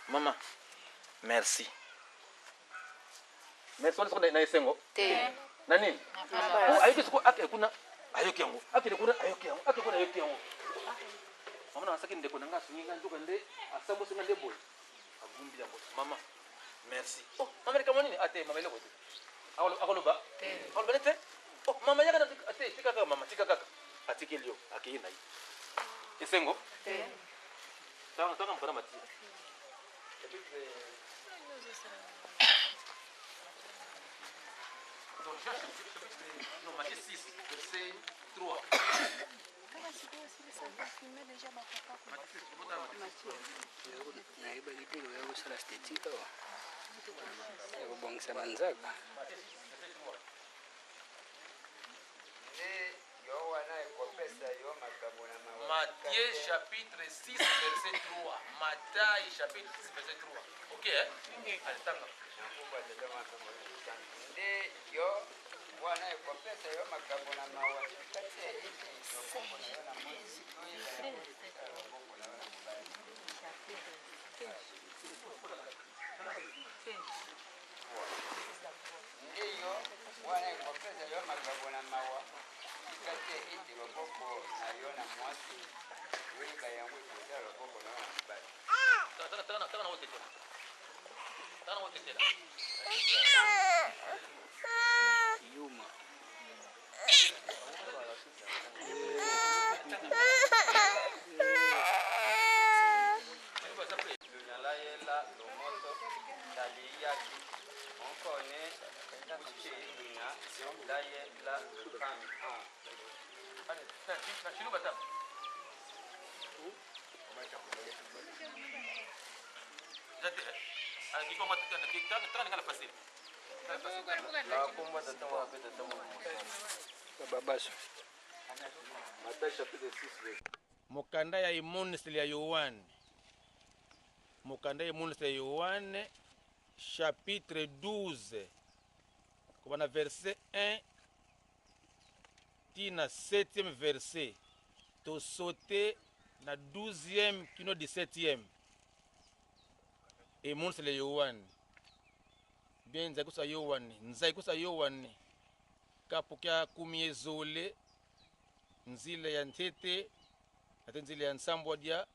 mama merci merci wana soko na esengo te na nini ayoki siko akende kuna ayoki yango akende kuna ayoki yango akende kuna ayoki yango mama na asaki ndeko na ngai asungi ngai nzoka nde asambusi ngai nde boye agumbi yango mama merci oh mama likambo nini ate mama eloko te akoloba akoloba nete oh mama yaka te tika kaka mama tika kaka atikeli yo akei na ye esengo tanga mokanda Matthieu Non, Matthieu 6, verset 3. Nayebaki te koya kosala esthétique awa ya kobongisa banzaka. Matthieu chapitre 6 verset 3. Matthieu chapitre 6 verset 3. Ok, hein? Allez, tanga. Nde yo wana ekopesa yo makambo na mawa, tika te ete loboko na yo na mwasi toyeba yango ekosala loboko na yo na mobali. Nde yo wana ekopesa yo makambo na mawa, tika te ete loboko na yo na mwasi toyeba yango ekosala loboko na yo na mobali. Tanga, tanga, tanga na otetela. Tanga na otetela. Yuma. Lunyalayela lomoto taliyaki onkone kuchilunya layela lukami an. Na chiluba tanga. Eza te, eh? Ah, kikongo tanga tanga tanga facile. Na kombo ya Tata, Mwana mpe Tata Molimo Mosantu. Babaso. Matthieu chapitre 6 verset Mokanda ya emoniseli ya Yoane, mokanda ya emoniseli ya Yoane chapitre 12 kobanda verset 1 ti na 7e verset, tosote na 12e kino 17e. Emoniseli ya Yoane bien nzai kusa Yoane, nzai kusa Yoane kapu kya kumi ezole nzila ya ntete na te nzila ya nsambwa dia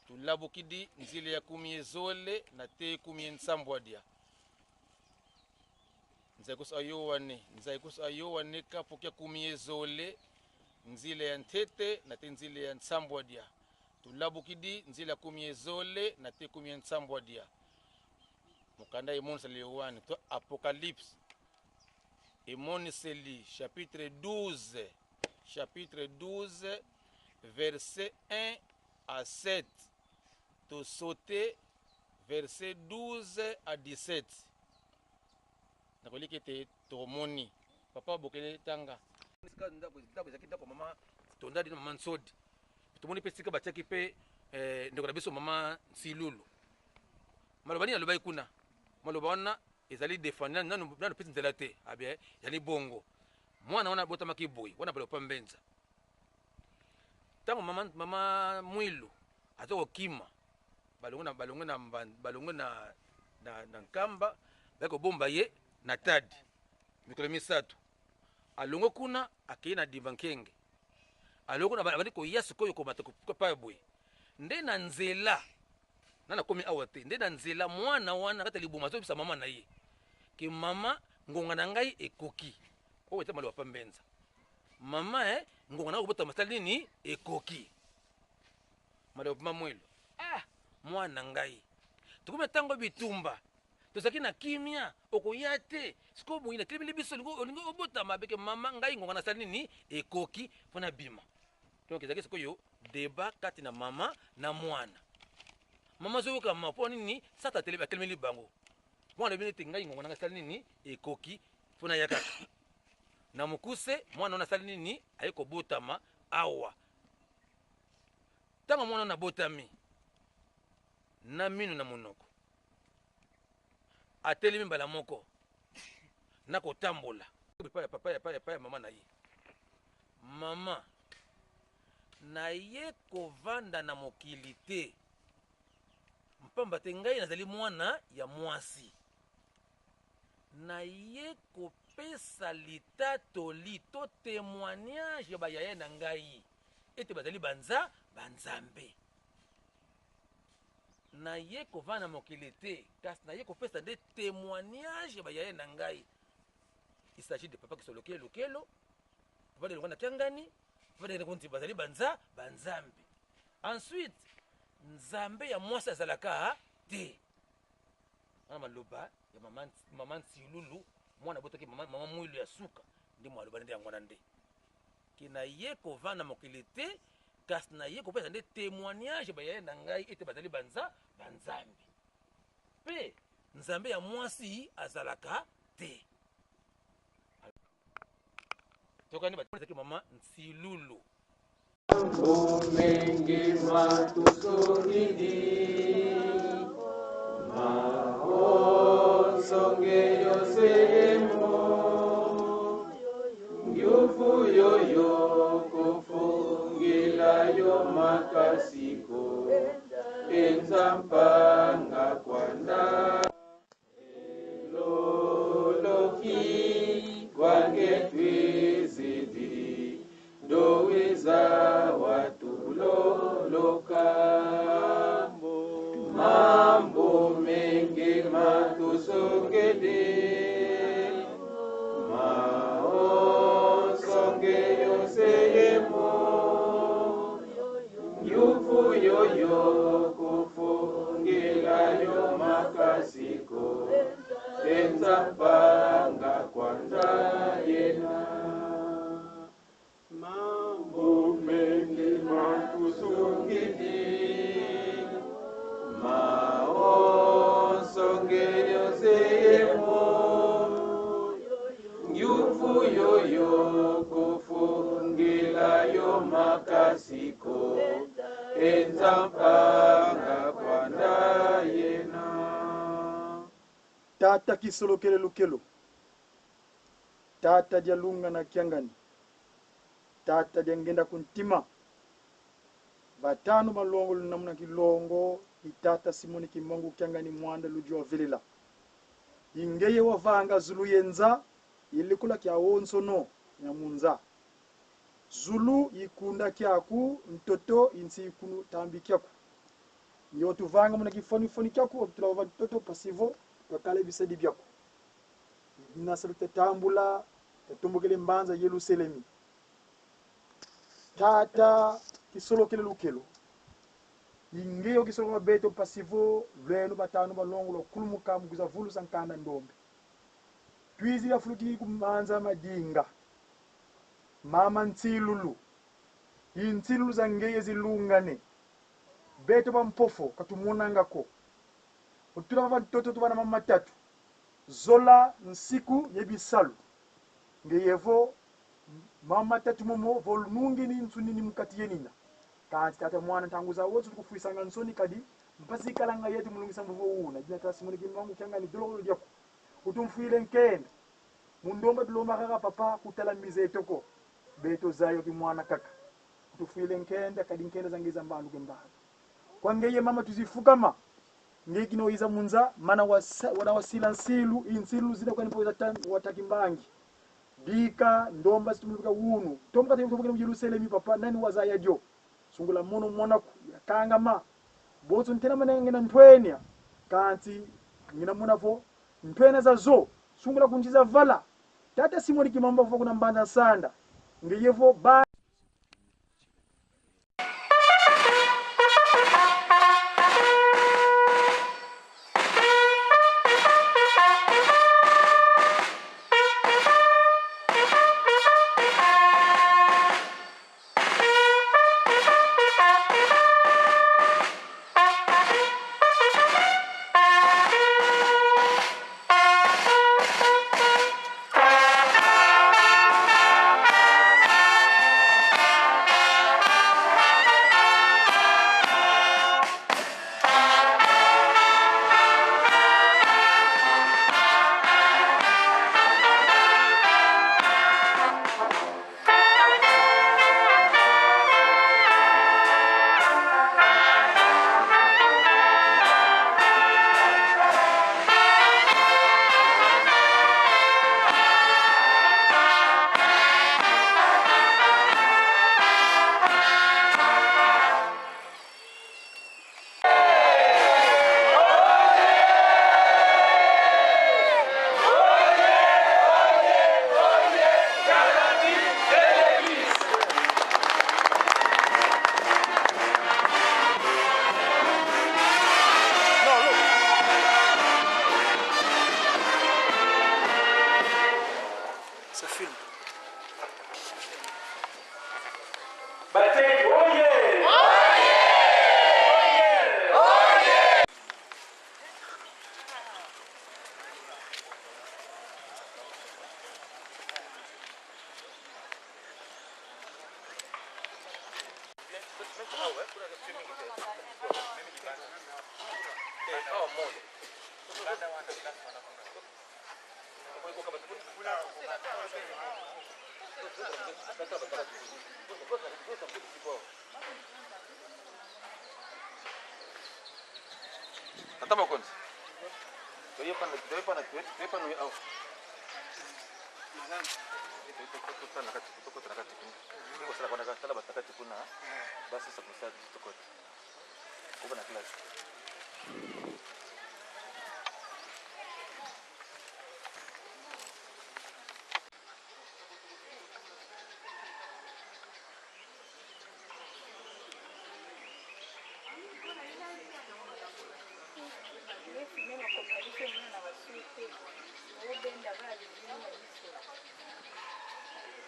tulabukidi nzila ya kumi ezole na te kumi nsambwa dia nzai kusa Yoane, nzai kusa Yoane kapu kya kumi ezole Nzila ya ntete na te nzila ya nsambwadia. Tulabukidi nzila kumi ezole na te kumi ya nsambwadia. Mokanda emoniseli Yoane to Apocalypse Emoniseli chapitre 12 chapitre 12 verset 1 à 7 to sauter verset 12 à 17 nakoliki ete tomoni papa bokele tanga esika ndako ezalaki ndako mama tondadi na mama nsodi tomoni mpe esika batiaki mpe eh, ndeko na biso mama nsilulu maloba nini alobaki kuna maloba wana ezali defandi nanu nanu pesi nzela te abie ezali bongo mwana wana abotamaki boye wana balopa mbenza ntango mama, mama mwilu aza kokima balongwe na balongwe na balongwe na, na, na nkamba baye kobomba ye na tadi mikolo misato alongwe kuna akei na dimba nkenge alongwe kuna abandi koya sikoyo komata pa boye nde na nzela na nakomi awa te nde na nzela mwana wana kati ya liboma azobisa mama na ye ke mama ngonga na ngai ekoki oyo eza maloba pa mbenza mama eh, ngonga na ngai kobotama sali nini ekoki maloba pa mwelo ah mwana ngai tokomi na ntango ya bitumba tozalaki na kimia okoya te sikoyo boye natelemeli biso olingi obotama beke mama ngai ngonga nasali nini ekoki mpo nabima donc ezalaki sikoyo debat kati na mama na mwana mama azoyoka mama mpo nini sata atelemeli bango mwana alobi nete ngai ngonga nanga asali nini ekoki mpo naya kaka na mokuse mwana wana asali nini aye kobotama awa ntango mwana wana abotami na mino na monoko atelemi mbala moko na kotambola epai ya papa epai ya mama na ye mama naye kovanda na mokili te mpamba te ngai nazali mwana ya mwasi naye kopesa litatoli to témoignage ya bayaya na ngai ete bazali banza banzambe naye kovanda na mokili te kasi naye kopesa nde témoignage ya bayaya na ngai il s'agit de papa kisolokele lokelo papa de na kiangani papa de konti bazali banza banzambe ensuite nzambe ya mwasi azalaka te wana maloba ya mama, mama nsilulu mwana abotaki mama, mama mwilu ya suka nde maloba nde yango wana nde ke naye kovanda mokili te kasi naye kopesa nde témoignage bayaya na ngai ete bazali banza banzambe mpe nzambe ya mwasi azalaka te tokani baezaki mama nsilulu Omenge matusongidi maosonge yosemo nguvu yoyo kofungila yo makasiko enza mpanga kwanda Loloki wangetwizidi dowiza watuloloka mambo mengi matusongeli maosonge yoseyemo yufu yoyo kufungila yo makasiko enza mpanga kwanza yena mambo mengi makusungidi maosonge yoseyemo nguvu yoyo kufungila yo makasiko enza mpanga kwanda yena Tata kisolokele lukelo Tata dia lunga na kiangani Tata dia ngenda ku ntima Batanu balongo lunamuna kilongo Itata Simoni Kimbangu kiangani muanda ludi wa velela Ingeye wa vanga zulu yenza Ilikola kia wonsono nyamunza Zulu ikunda kiaku ntoto insi ikunu tambi kiaku Nyo tuvanga muna kifonifoni kiaku obitula ntoto pasivo twakala ebisedi biaku Nasalu tatambula tatumbukele mbanza Yeluselemi. Tata kisolokele lukelo ingeyo kisoloka beto pasivo lwenu batano balongo lwakulumuka mukuza vulusa nkanda ndombe twizi yafuluki kumanza madinga mama ntsilulu intsilulu za ngeye zilungane beto bampofo katumunangako otula bantoto tubana mamatatu zola nsiku yebisalu ngeyevo mamatatu momo volunungini nsunini mukati yenina kanti tata mwana ntangu za wotsu tukufuisanga nsoni kadi mpasi ikalanga yetu mulungisa mvuvo una jina tata simoni kimbangu kyangani dolokolo lyako utumfuile nkenda mundomba tulomba kaka papa kutala mize etoko beto zayo kimwana kaka utufuile nkenda kadi nkenda zangeza mbandu kembala kwangeye mama tuzifukama ngekinoiza munza mana wana wasila nsilu insilu zida kwani watakimbangi dika ndomba situmuluka wunu tomka temukira mu Yerusalemu papa nani wazaya jo sungula mono mwanaku yakangama botso ntena manenge na ntwenya kanti ngina munavo ntwena za zo sungula kunjiza vala tata simoni kimamba vo kuna mbanda sanda ngeyevo ba. Tata mokonzi toyepana awa tokota na kati kuna kosala kwana tala bato na kati kuna basisa kosala biso tokota koba na classe.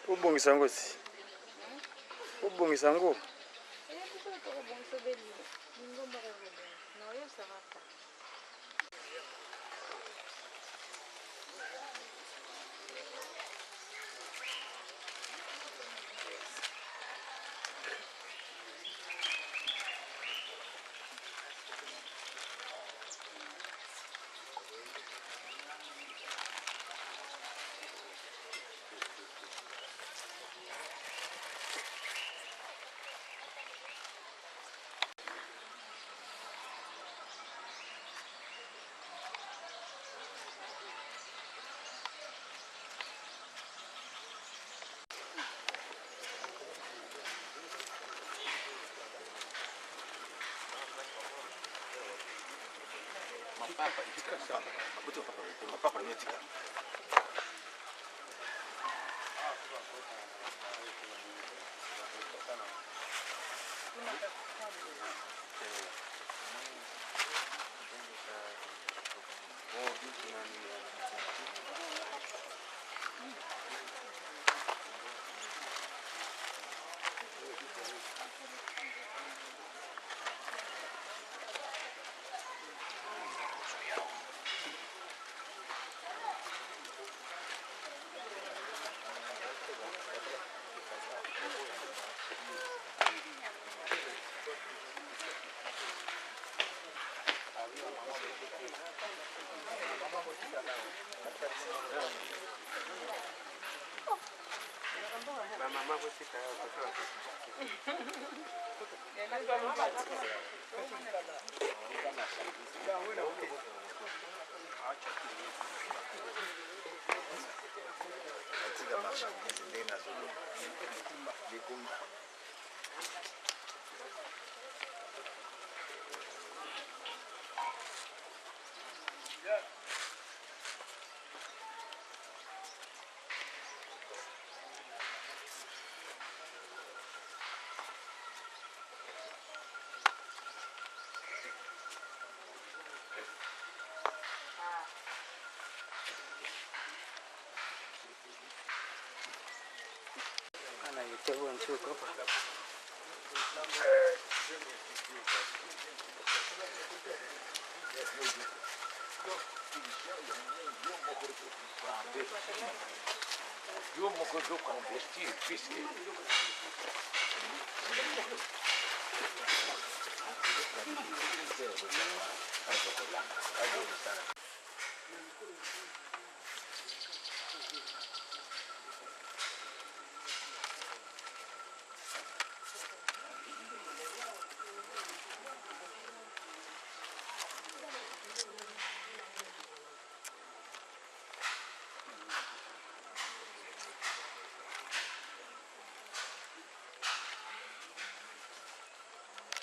Obongisa yango ti obongisa yango. Bamama botika Atika marchandise ndenge nazoloba likumba. Yo moko zo convertir puisque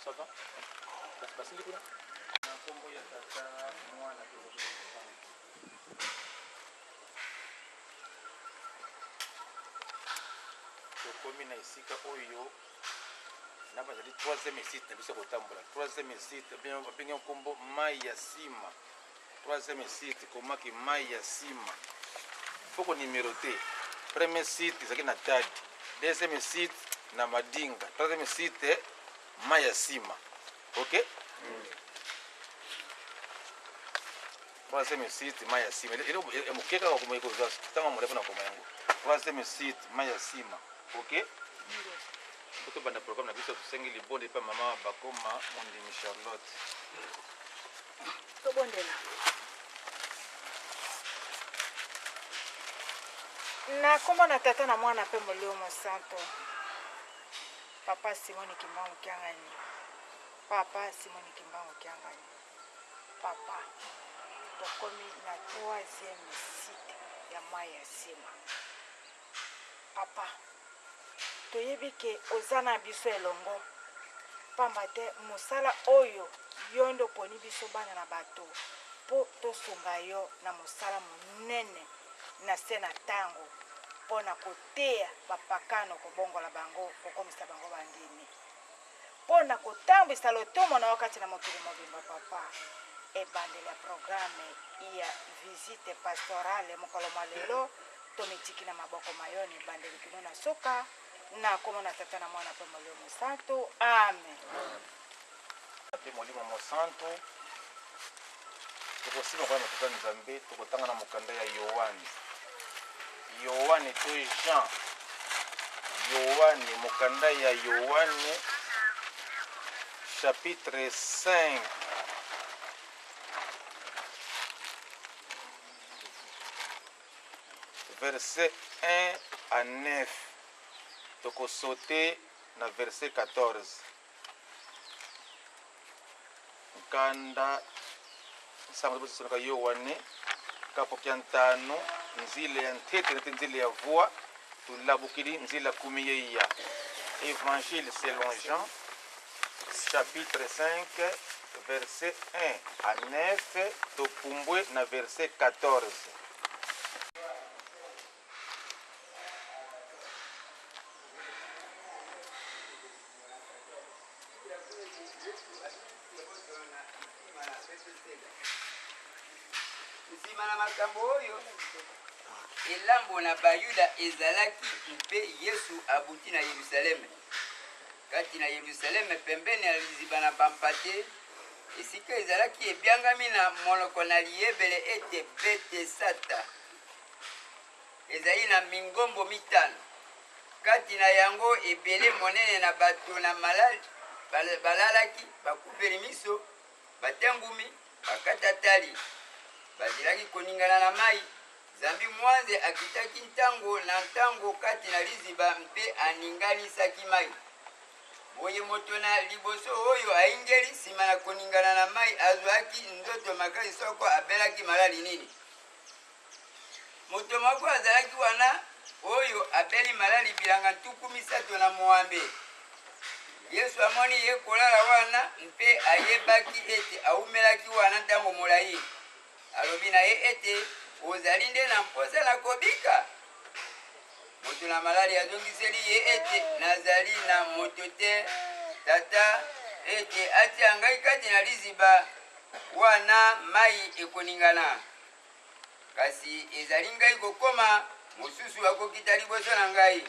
Ça va? Basili kuna? Na nkombo ya Tata, Mwana mpe Molimo Mosantu. Tokomi na esika oyo na bazali troisième site na biso ya kotambola. Troisième site babengi nkombo mai ya nsima. Troisième site komaki mai ya nsima, fo konimerote. Premier site ezalaki na Tadi, deuxième site na Madinga, troisième site mai ya nsima. Ok, troisième site mai ya nsima eloko ya moke kaka komoi kozwa ntango molai mpona koma yango. Troisième site mai ya nsima. Ok, po tobanda programme na biso, tosengi libonde epai mama Bakoma Mondimi Charlotte. Tobondela. Na nkombo na Tata na Mwana mpe Molimo Mosanto. Papa Simoni Kimbangu Kiangani, Papa Simoni Kimbangu Kiangani, Papa, tokomi na troisième site ya mai ya nsima. Papa, toyebi ke oza na biso elongo, pamba te mosala oyo yo nde oponi biso bana na bato mpo tosunga yo na mosala monene na se na ntango mpo na koteya bapakano, kobongola bango, kokomisa bango bandimi, mpo na kotambwisa lotomo na yo kati na mokili mobimba. Papa, ebandeli ya programe ya visite pastorale mokolo mwa lelo, tomitiki na maboko ma yo na ebandeli kino na suka, na nkombo na Tata na Mwana mpe Molimo Mosantu. Amen. Mpe Molimo Mosantu. Tokosima koyamba Tata Nzambe, tokotanga na mokanda ya Yoane. Yoane to Jean. Yoane, mokanda ya Yoane chapitre 5. Verset 1 à 9. Tokosote na verset 14. Nkanda nsango bososonaka Yoane kapo kya ntano nzila ya ntete na te nzila ya voi tulabukili nzila kumi yeya. Évangile selon Jean chapitre 5 verset 1 à 9, topumbwe na verset 14. Nsima na makambo oyo, elambo na Bayuda ezalaki, mpe Yesu abuti na Yerusaleme. Kati na Yerusaleme, pembeni ya liziba na bampate, esika ezalaki ebyangami na monoko na Liebele ete Betesata, ezali na mingombo mitano. Kati na yango ebele monene na bato na malali balalaki, bakufeli miso, batengumi, bakatatali, bazelaki koningana na mai. Zambi mwanze akitaki ntango na ntango kati na liziba mpe aninganisaki mai. Boye moto na liboso oyo aingeli nsima na koningana na mai azwaki nzoto makasi soko abelaki malali nini. Moto moko azalaki wana oyo abeli malali bilanga 36. Yesu amoni ye kolala wana mpe ayebaki ete awumelaki wana ntango molai. Alobi na ye ete, Ozali nde na mposa na kobika? Moto na malali azongiseli ye ete, Nazali na moto te, tata, ete atia ngai kati na liziba wana mai ekoningana. Kasi ezali ngai kokoma, mosusu akokita liboso na ngai.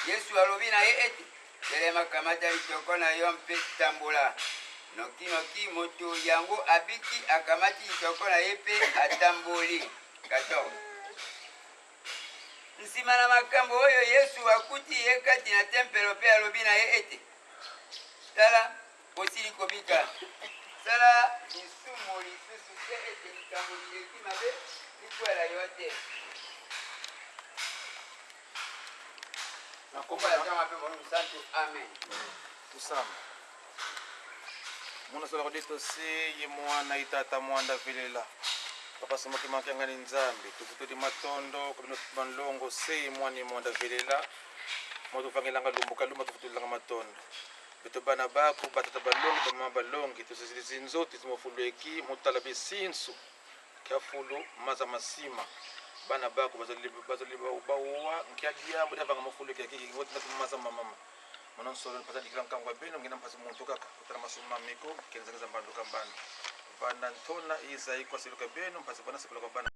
Yesu alobi na ye ete, Telema, kamata litoko na yo mpe tambola. Nokinoki moto yango abiki, akamati litoko na ye mpe atamboli. 14 Nsima na makambo oyo, Yesu akuti ye kati na tempelo mpe alobi na ye ete, Tala, osili kobika. Sala lisumu lisusu te ete likambo lileki mabe likwela yo te. Na kombo ya Tata mpe Molimo Santu, amen. Tosamba. Mwana sola kode tose ye mwana itata mwanda velela papa somoki makiangani nzambe tofutoli matondo kobino banlongo se ye mwana ye mwanda velela mwa tofangelanga lumbuka lumba tofutolelanga matondo beto bana bako batata balongi bamama balongi tosezilisi nzoto ezimofulu eki motala besinsu kiafulu maza masima bana bako bazali bawa nkia diambo diavanga mofulu eki akiki ngotina maza mamama mona nsolo mpasa dikila nkango ya beno ngena mpasi muntu kaka otala masuma meko kenzakeza mbandu ka mbandu banda ntona izai kwasiluka beno mpasi bana sekulaka bana.